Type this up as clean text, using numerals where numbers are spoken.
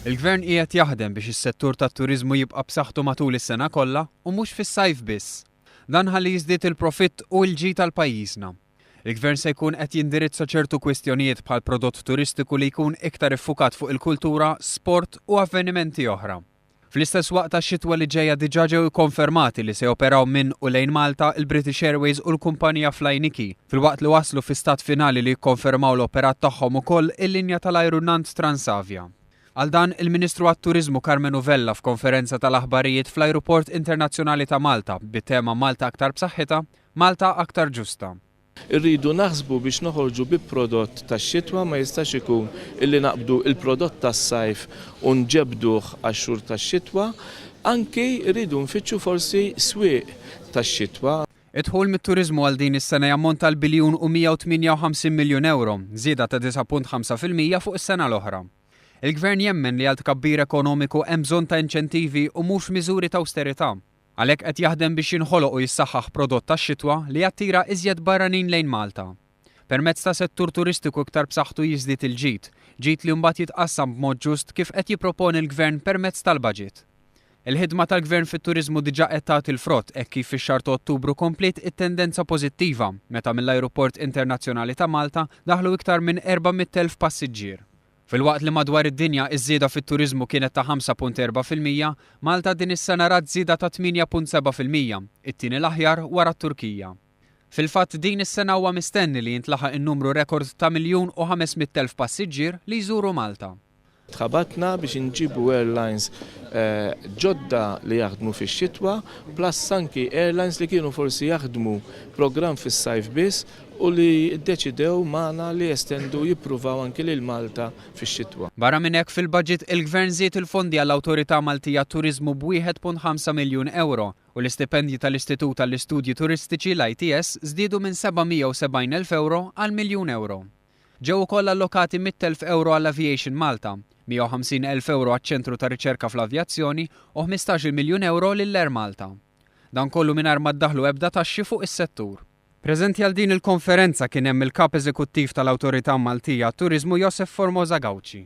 Il-Gvern qiegħed jaħdem biex is-settur tat-turiżmu jibqa' b'saħħtu matul is-sena kollha u mhux fis-sajf biss. Dan ħalli jiżdied il-profitt u l-ġid għal pajjiżna. Il-Gvern se jkun qed jindirizza ċertu kwistjonijiet bħal prodott turistiku li jkun iktar iffukat fuq il-kultura, sport u avvenimenti oħra. Fl-istess waqt għax-xitwa li ġejja diġà ġew ikkonfermati li se joperaw minn u lejn Malta l-British Airways u l-kumpanija Flyniki, filwaqt li waslu fi stat finali li jikkonfermaw l-operat tagħhom ukoll il-linja tal-ajru Nant Transavia. Għal dan, il-Ministru għat-Turiżmu Karmenu Vella f'konferenza tal-aħbarijiet fl-Ajruport Internazzjonali ta' Malta bit-tema Malta aktar b'saħħitha, Malta aktar ġusta. Irridu naħsbu biex noħorġu bi prodott tax-xitwa, ma jistax ikun illi naqbdu il-prodott tas-sajf u nġebbduh għax-xhur tax-xitwa. Anki rridu nfittxu forsi swieq tax-xitwa. Id-dħul mit-turiżmu għal din is-sena jammonta għal biljun u 158 miljun ewro, żieda ta' 9.5% fuq is-sena l-oħra. Il-Gvern jemmen li għal tkabbir ekonomiku hemm bżonn ta' inċentivi u mhux miżuri ta' awsterità. Għalhekk qed jaħdem biex jinħoloq u jissaħħaħ prodott tax-xitwa li jattira iżjed barranin lejn Malta. Permezz ta' settur turistiku iktar b'saħħtu jiżdied il-ġid, ġid li mbagħad jitqassam b'mod ġust kif qed jipproponi l-Gvern permezz tal-baġit. Il-ħidma tal-Gvern fit-turiżmu diġà qed tagħti l-frott hekk kif fix-xahar ta' Ottubru kompliet it-tendenza pożittiva meta mill-Ajruport Internazzjonali ta' Malta daħlu iktar minn 400,000 passiġġier. Filwaqt li madwar id-dinja iż-żieda fit-turiżmu kienet ta' 5.4%, Malta din is-sena rat żieda ta' 8.7%, it-tieni l-aħjar wara t-Turkija. Fil-fatt din is-sena huwa mistenni li jintlaħaq in-numru rekord ta' 1,500,000 passiġġier li jżuru Malta. Tħabatna biex inġibu airlines ġodda li jaħdmu fix-xitwa, plus anki airlines li kienu forsi jaħdmu programm fis-sajf biss u li ddeċidew magħna li jestendu jippruvaw anki lil Malta fix-xitwa. Barra minn hekk fil-budget il-Gvern żied il-fondi għall-Awtorità Maltija għat-Turiżmu b'1.5 miljun ewro u l-istipendji tal-Istitut għall-Istudji Turistiċi, l-ITS, żdiedu minn 770 elf ewro għal miljun ewro. Ġew ukoll allokati 100,000 ewro għall-Aviation Malta, 150 elf ewro għaċ-Ċentru ta' Riċerka fl-Avjazzjoni u 15-il miljun ewro lil Air Malta. Dan kollu mingħajr ma ddaħħlu ebda taxxi fuq is-settur. Preżenti għal din il-konferenza kien hemm il-Kap Eżekuttiv tal-Awtorità Maltija għat-Turiżmu Josef Formosa Gauci.